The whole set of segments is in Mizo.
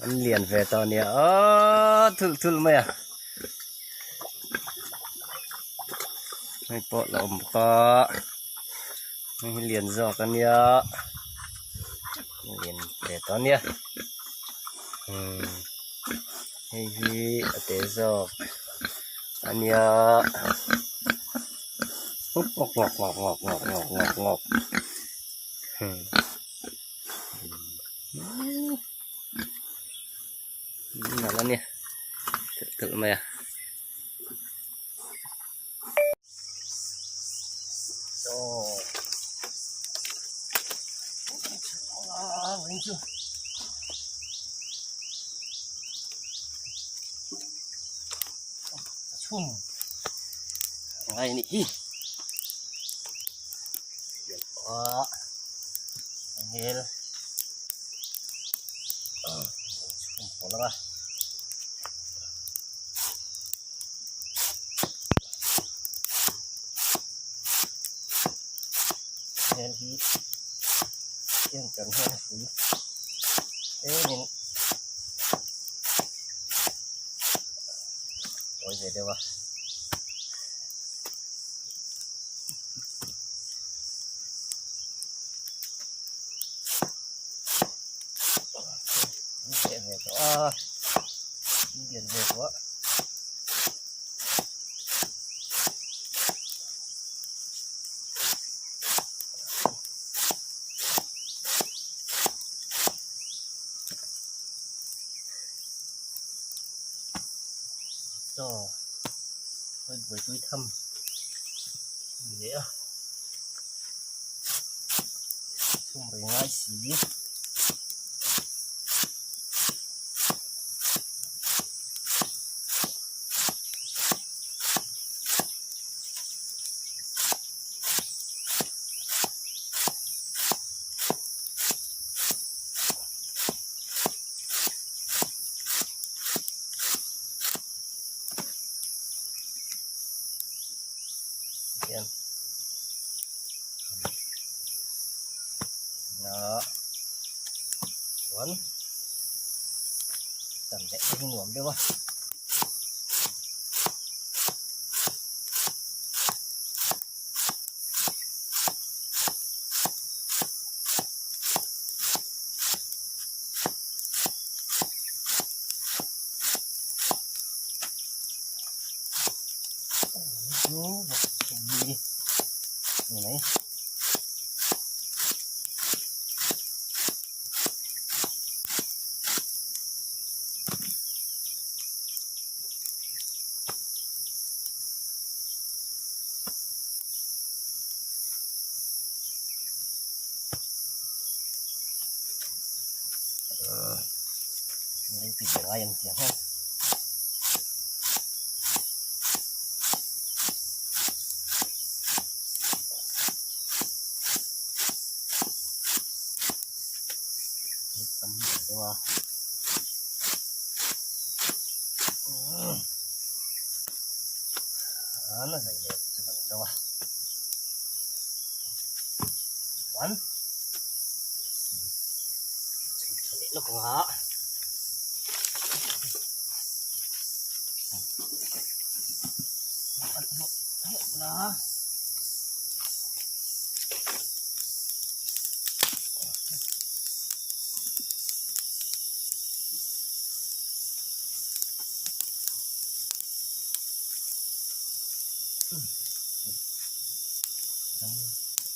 An lian ve tawh a nia aww thulh thulh mai a hei pawh la awm bawk a hei hi lian zawk a nia lian ve tawh a nia umm hei hi a te zawk a nia ngawk ngawk ngawk ngawk ngawk ngawk ngawk ngawk hmm. Nalh a nia telh telh mai a. Chhum ngai a nih hi. Hmel chhum pawlh ang a. Hmel hi en kan hian a pui tlemin tawi ve deuh a. Chaw hei buaipui tham a ni leh a chhum rei ngai si. Hian na chuan chan leh te hi nuam deuh a. Ngai ang tiang hian tam deuh a a zai leh chu kan deuh a chuan chhun tha leh lawk ang a.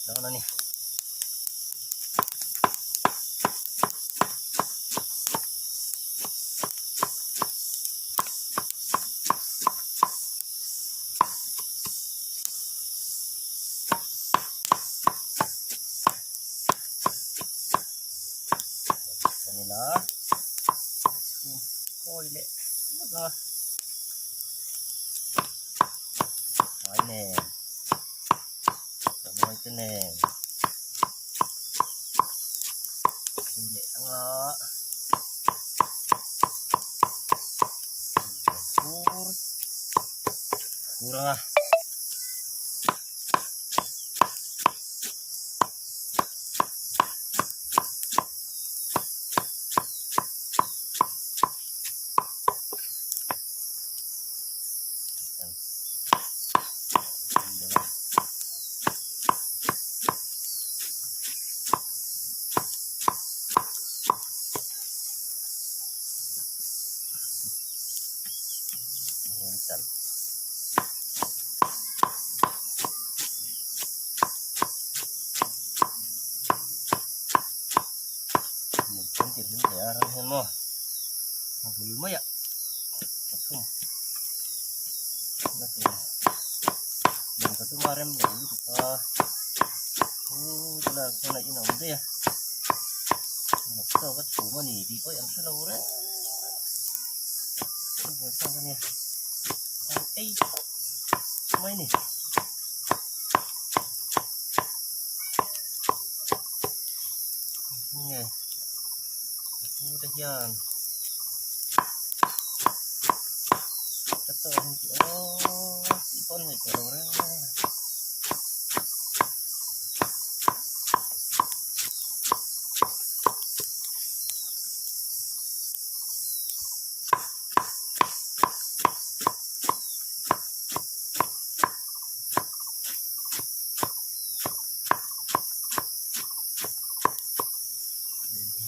Dawn a ni. Sanila kawi leh vak a hmai nen chawi te nen tui leh anga fur fur anga. A bul maiah a chhum na tur lian ka tum a rem lo lutuk a chu tunah chuan a inawm daih a vawk chaw ka chhum a ni tih pawh hi an hre lo reng a buaithlak a nia an ei tawp mai a ni. Nge ka pu te hian ka chaw han ti aw tih pawh an ngaihtuah lo reng reng a.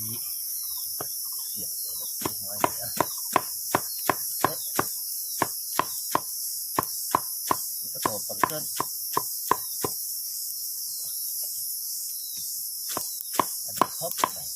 Hi siam tawh deuh chu ngai a ni a ka tawp ang chuan a dik khawp mai.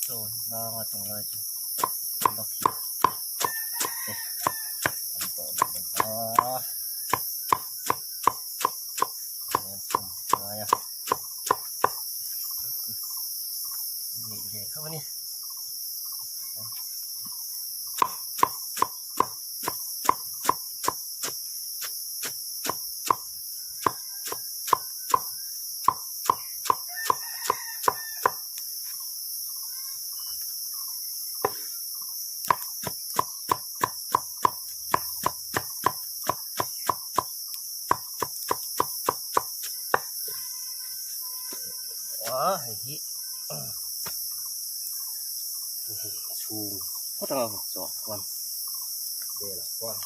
Chaw hi vang a tunglai chu bakhi te awm tawh lo mai a chuan chhum ngai a neih ve tho a ni. A hei hi chhung phawt anga vawk chaw khuan velah khuan.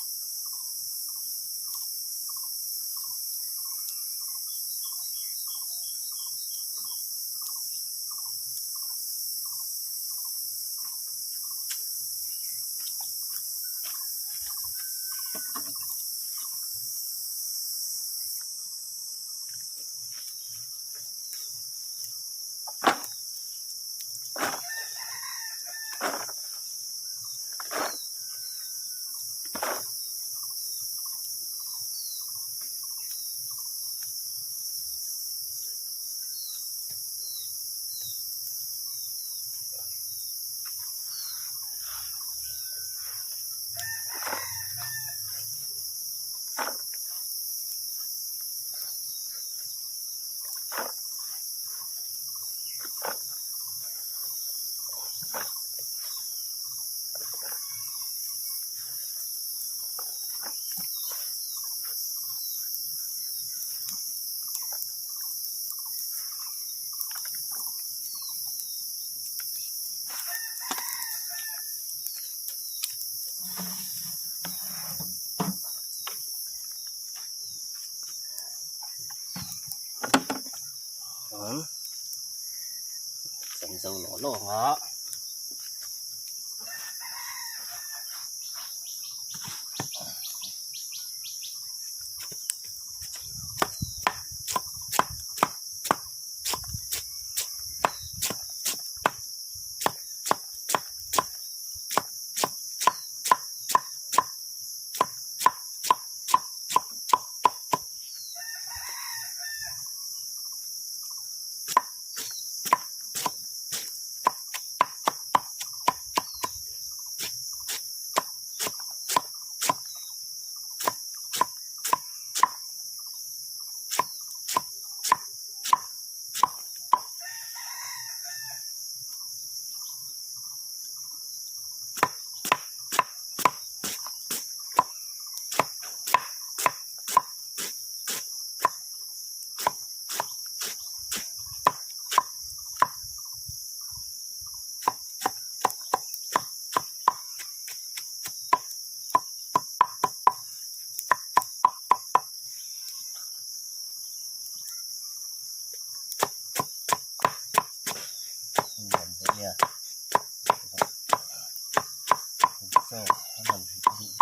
Kan zo lawh lawh ang a.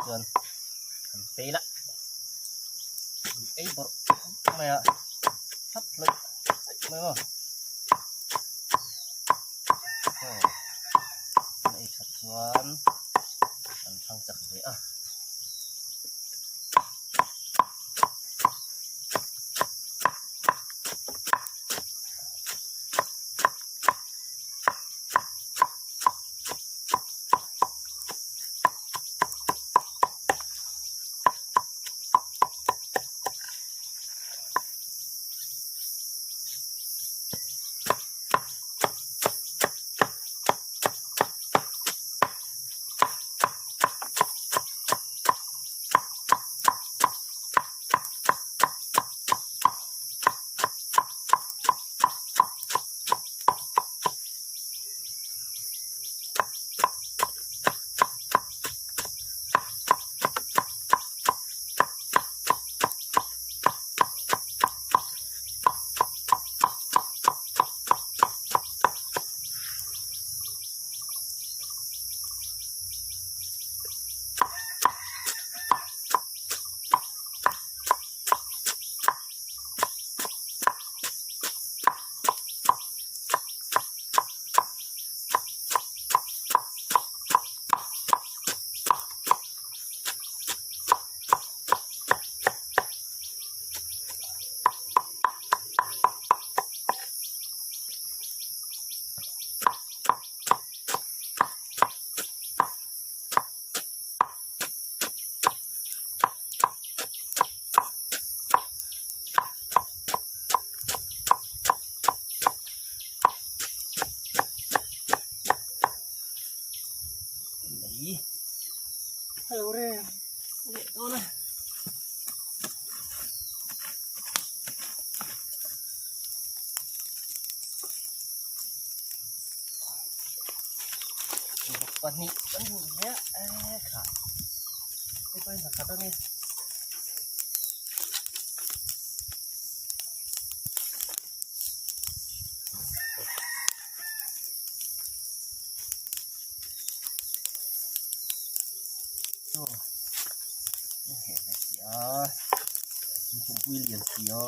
chuan an fail a an ei bawrh mai a thlap hlawih hlawih mai maw aw an ei that chuan an thlang chak ve a. Lei halo reng leh dawn a. Pahnih kan hmuh hle a kha hei pawh hi pakhat a ni. Chaw heh ve si a pumpui lian si a.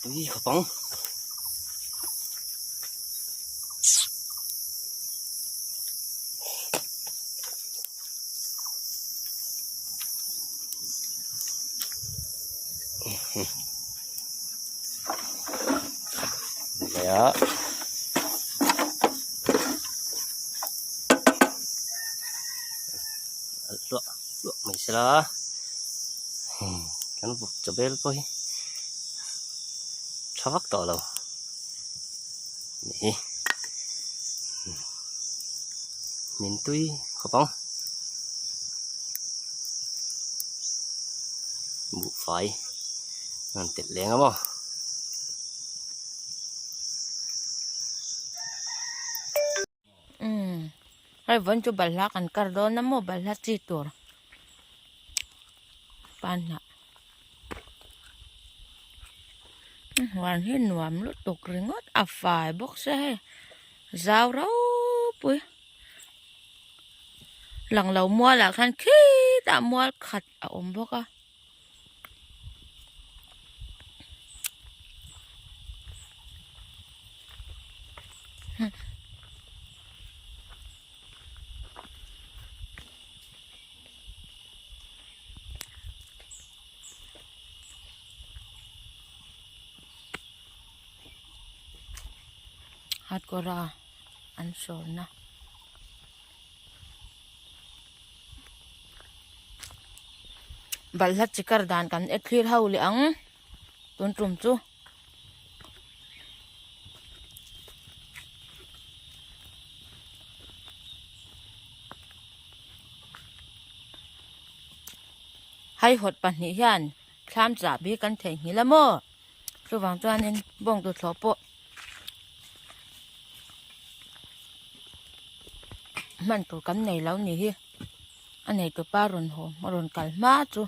tui khawp ang. Kaya hluah hluah mai sela kan vawk chaw bel pawh hi tha vak tawh lo nih hi min tui khawp ang buhfai a rawn telh leng a maw. Umm hei vawiin chu balhla kan kar dawn a maw balhla chi tur panhnah huan hi nuam lutuk ringawt a fai bawk se hei zau ropui lang lo mual ah khan khitah mual khat a awm bawk a. Hatkawra an sawrna. Balhla chi kar dan kan e thlir ho leh ang tun tum chu. Haihawt pahnih hian thlam chahbi kan theihnghilh a maw chuvang chuanin bawng tuthlawh pawh. Hman tur kan nei lo ni hi a nei tupa rawn haw a rawn kal hma chu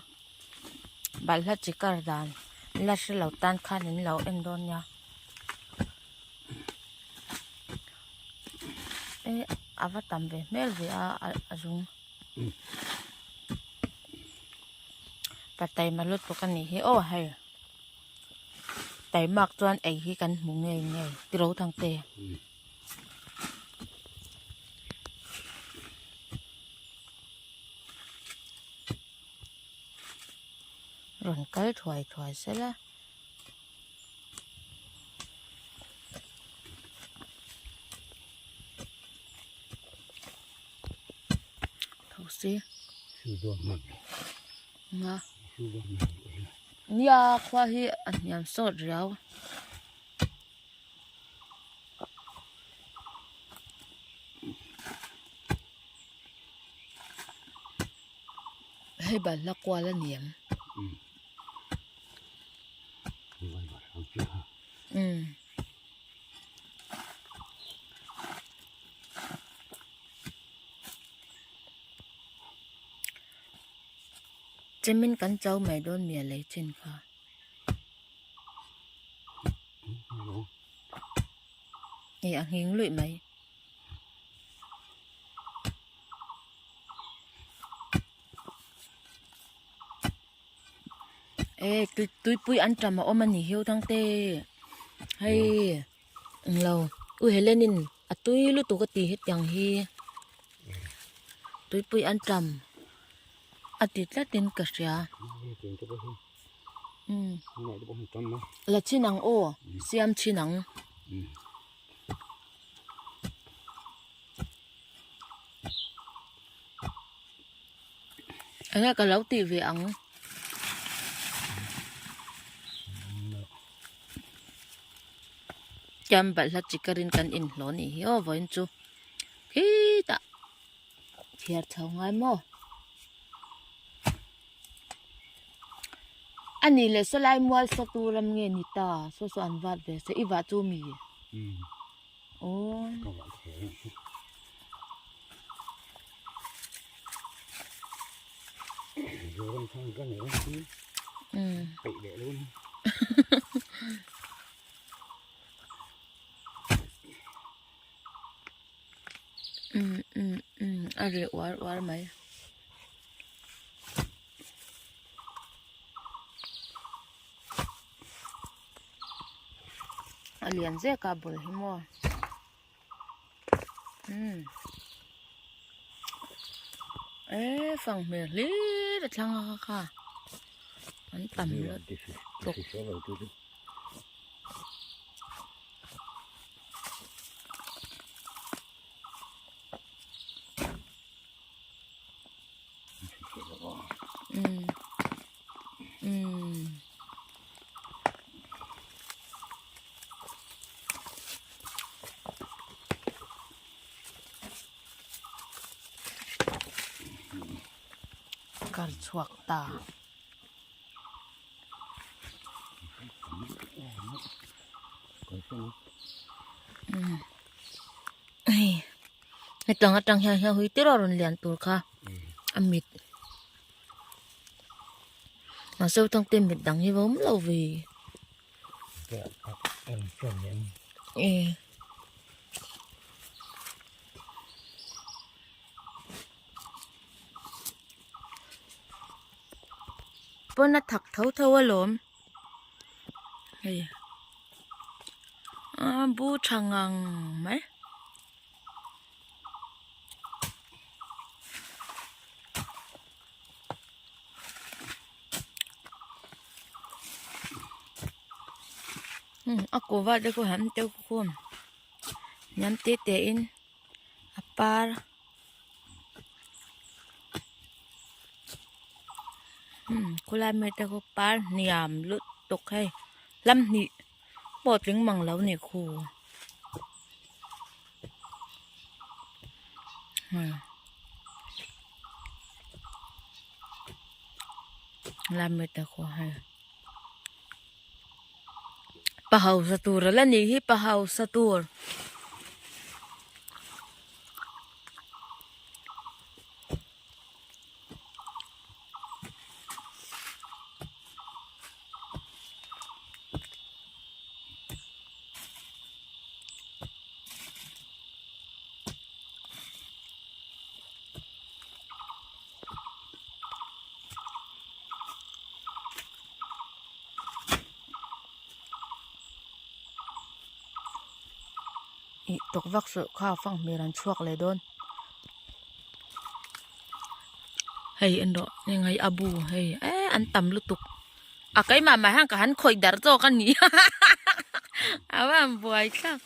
balhla chi kar dan la hre lo tan khan in lo en dawn nia eh a va tam ve hmel ve a a zung pa taima lutuk a nih hi aw hei. Taimak chuan ei hi kan hmu ngei ngei tiro thang te. Rawn kal thuai thuai sela. Tho si. Nga. Nia khua hi a hniam sawt riau. Hei balhla kual a ni em? Umm. Chemin kan chau mai dawn mi a lei chin kha. Ih a nghing luih mai. E tui tuipui an tam a awm a ni hiu thang te hei englo u Helen-in a tui lutuk a ti hetiang hi tuipui an tam a ti tlatin ka hria umm la chin ang aw siam chin ang. Enge ka lo tih ve ang. Tiam balhla chi karin kan inhlawh anih hi aw vawiin chu khitah chhiar chho ngai maw. A nih leh sawlai mual sa tu ram nge ni ta saw saw an vat ve se i vah chu mi aw. Umm umm umm a reh uar uar mai. lian zek a bul hi maw umm eee fanghmir hlir a thlang a kha an tam lutuk. Umm umm kar chhuak ta. Umm hei hetang atang hian hian hui tir a rawn lian tur kha a mit mahse utang te mit dang hi va awm lo ve e. Pawn a thak tho tho alawm hei a bu tha ngang mai. A kuhva te khu han te khum hniam te te in a par. Khulai mi te khu par hniam lutuk hei lam hnih pawh tling mang lo ni khu lai mi te khu hei pa hausa tur a la nih hi pa hausa tur. Ih tawk vak suh kha fanghmir an chhuak leh dawn. Hei en rawh heng hei a bu hei eh an tam lutuk a keimah mah hian ka han khawih darh zawk a ni a va han buai thlak.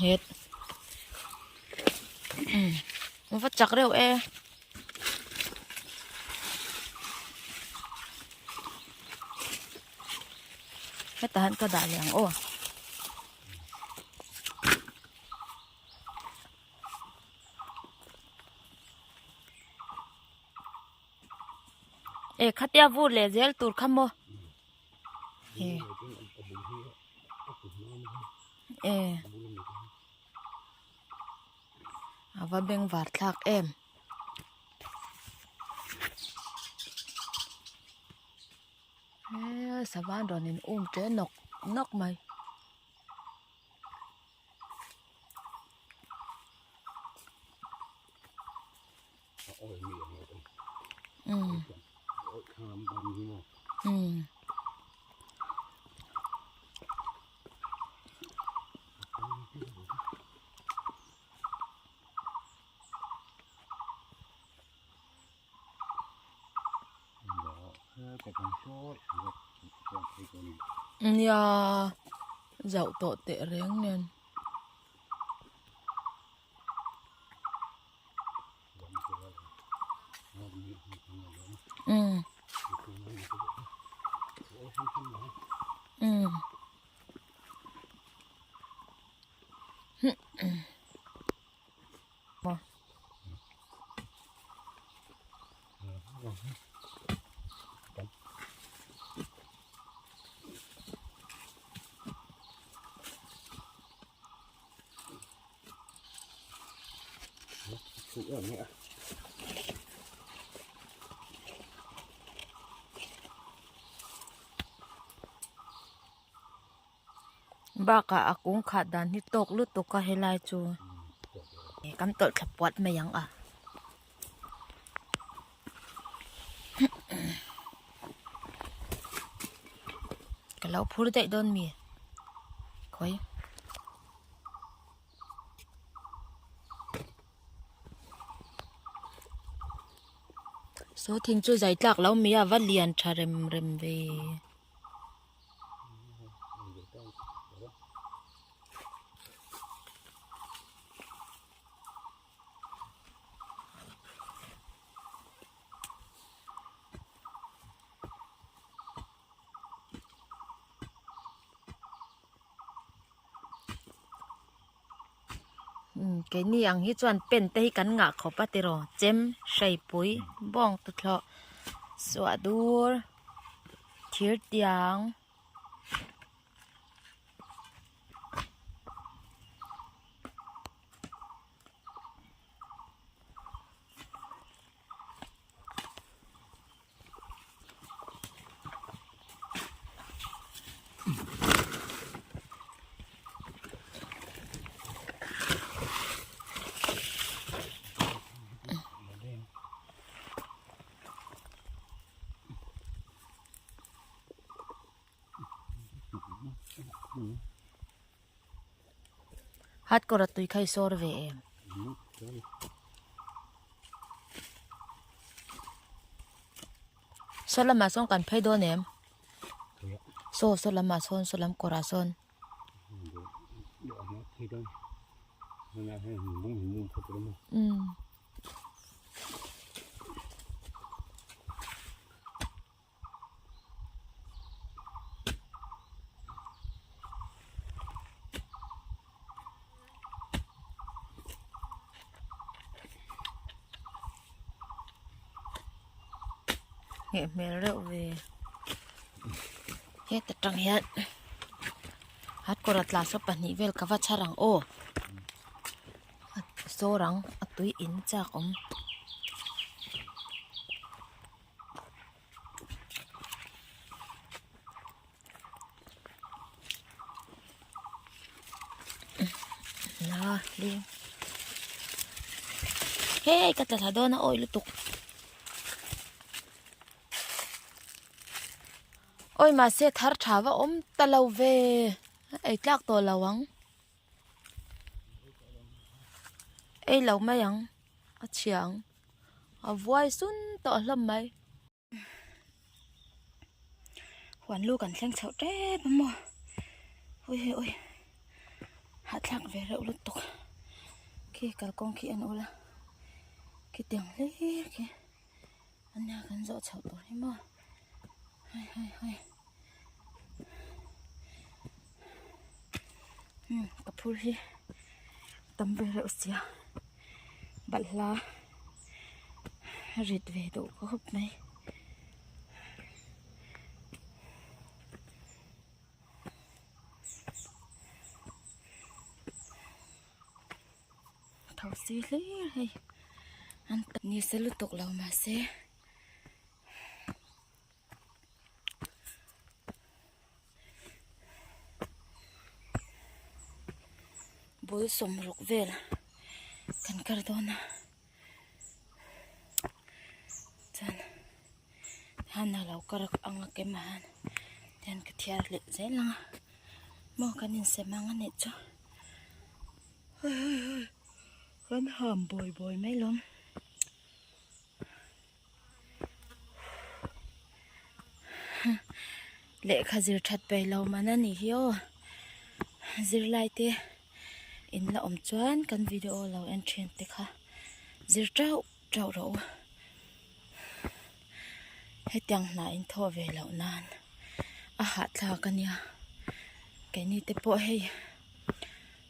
Nghet va chak reuh e. Hetah hian ka dah leh ang aw. E khatia vur leh zel tur kha maw e e a va beng var thlak em. He sava an rawn in um ṭe nawk nawk mai. Nia zauh tawh teh reng nen. Umm. Umm. Bakah a kung khah dan hi tawk lutuk a helai chu kan tawlh thla puat mai ang a. Ka lo phur daih dawn mi khawi. Saw thing chu zai tlak lo mi a va lian tha rem rem ve. Keini ang hi chuan pen te hi kan ngah khawp a tiraw chem hreipui bawng tuthlawh suah dur thir tiang. Hat kawr a tui kha i sawr ve em? Saw lamah sawn kan phei dawn em? Saw saw lamah sawn saw lam kawrah sawn. Umm. Ngheh hmel reuh ve heta tang hian hat kawr a tla saw pahnih vel ka va chhar ang aw saw rang a tui in chak awm. Na ling hei ka tla thla dawn a awi lutuk awi mahse thar tha va awm ta lo ve ei tlak tawh lo ang ei lo mai ang a chhia ang. A vuai sun tawh hlawm mai. Huan lu kan thleng chhoh tep a maw. Ui ui ui. Hahthlak ve reuh lutuk. Khi kalkawng khi en ula. Khi tiang hlir khi. Ania kan zawh chhoh tur hi maw. Hai hai hai. Hmm ka phur hi tam ve reuh sia. Balhla rit ve duh khawp mai. Tho si hlir hei an ni se lutuk lo mahse. Bul sawmruk vel kan kar dawn a chuan han a lo kar ang a kem ah hian tihian ka thiar leh zel ang a maw kan insem ang a nih chu kan ham bawi bawi mai lawm. Lehkha zir that peih lo man a nih hi aw zirlai te in la awm chuan kan video lo en thin te kha zir tauh tauh rawh u. Hetiang hna in thawh ve loh nan a hahthlak a nia keini te pawh hei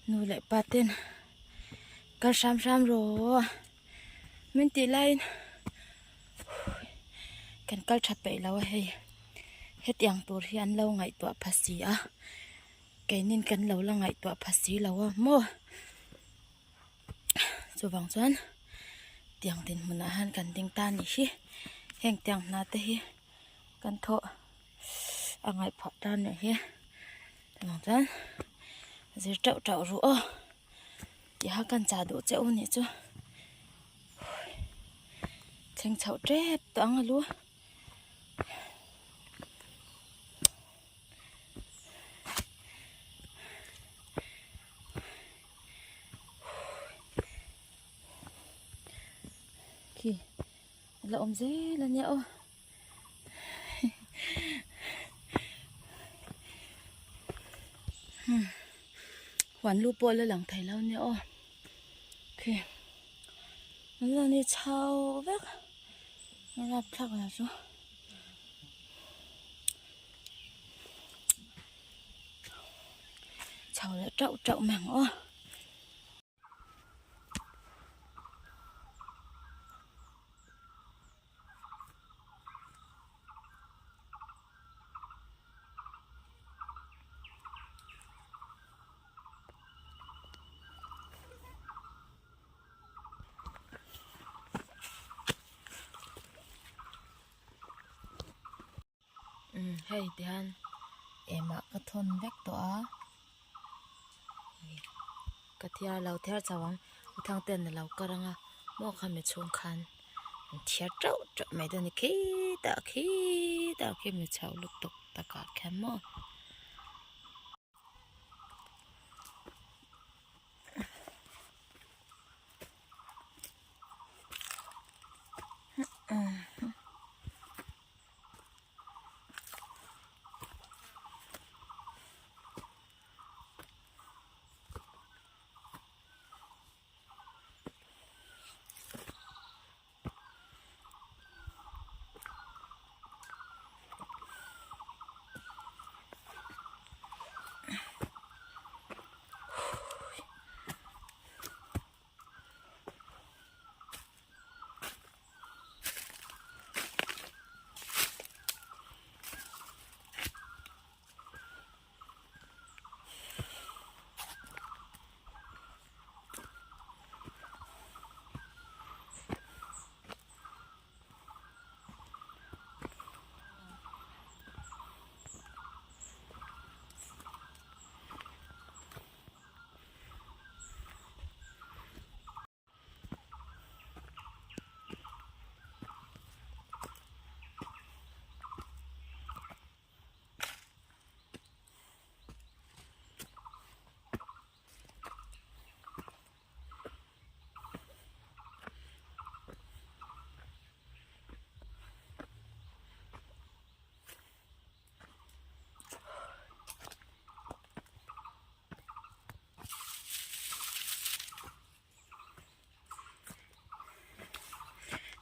nu leh pa ten kal hram hram rawh min tih laiin kan kal tha peih lo a hei hetiang tur hi an lo ngaihtuah pha si a keinin kan lo la ngaihtuah pha si lo a maw. Chuvang chuan tiang dinhmunah hian kan ding ta anih hi heng tiang hna te hi kan thawh a ngaih phah ta anih hi chuvang chuan zir teuh teuh ruh aw tiha kan chah duh che u nih chu thleng chhoh tep tawh ang a lu. Khi a la awm zel a nia aw huan lu pawh la lang thei lo a nia aw khi an la ni chho vek a rapthlak lah chu. Chho leh teuh teuh mai ang aw. Umm hei tihian emah ka thawn vek tawh a ka thiar lo thiar chho ang thang ten a lo kar ang a maw khami chhung khan an thiar teuh teuh mai dawn a ni khitah khitah khi mi chho lutuk takah khian maw.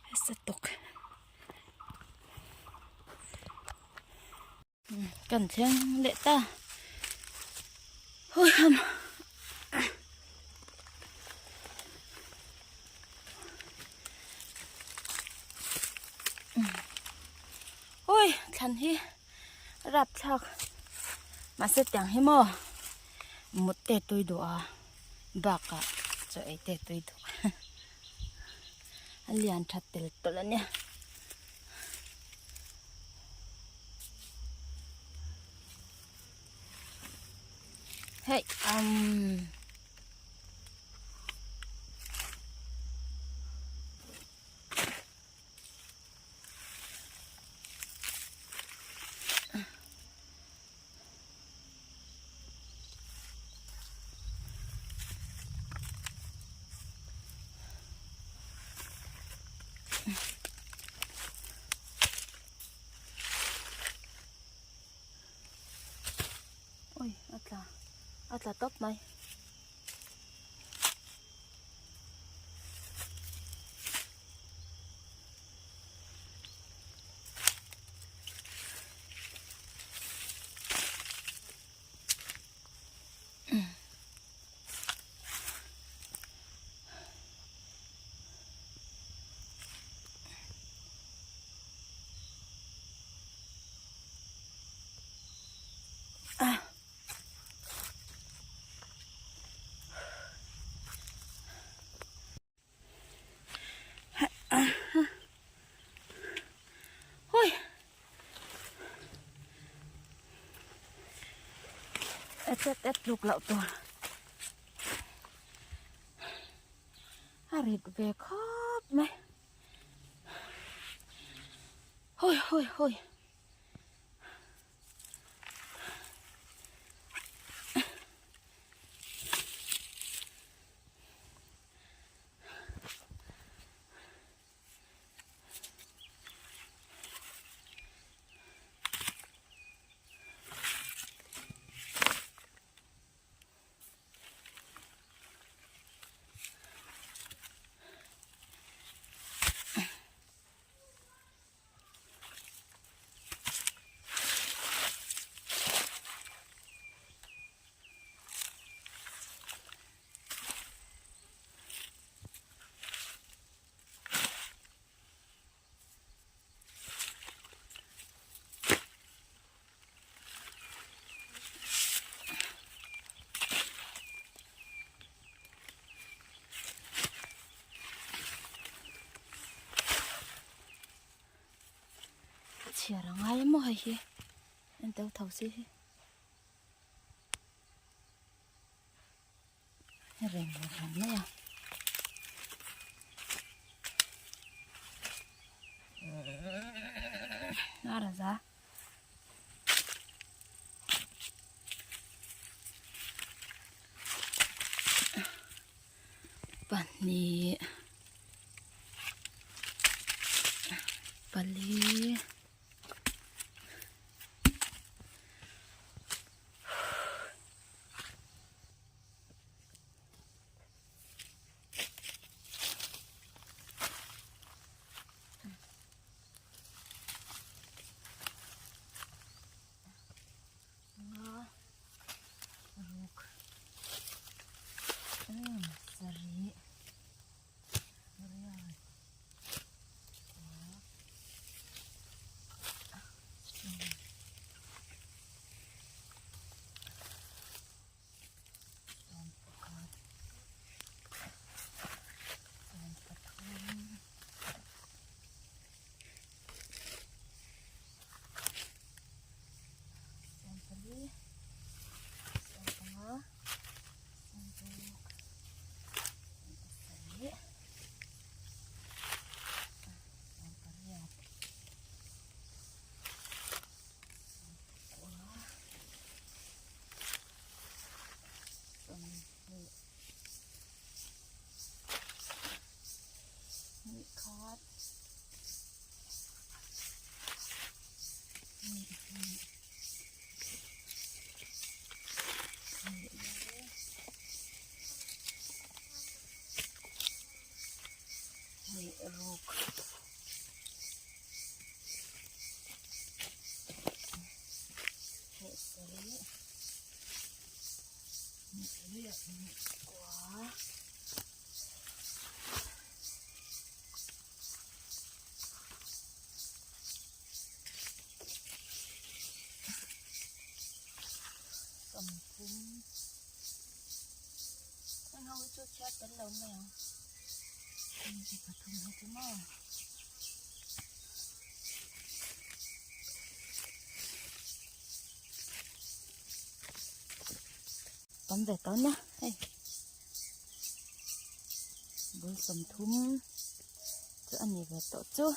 Nasa tawk kan thleng leh ta hawi ham ui thlan hi rapthlak mahse tiang hi maw mut te tui duh a bakah chaw ei te tui duh a lian tha tel tawlh a nia. Hei umm. Ui a tla a tla tawp mai. Et et et tluk loh tur a rit ve khawp mai hawi hawi hawi. Chhiar a ngai emaw hei hi en teu tho si hi reng reng mai a. Naraza. Pahnih pali nga ruk sarih riat Sawmpakhat sawmpathum sawmpali sawmpanga sawmparuk sawmpasarih sawmpariat sawmpakua. Khat hnih ruk. Hnih sarih hnih hnih kua. Sawmthum heng ho hi chu chhiar tel lo mai ang pathum hi chu maw. Tam ve tawh nia hei bul 30 chu a ni ve tawh chu.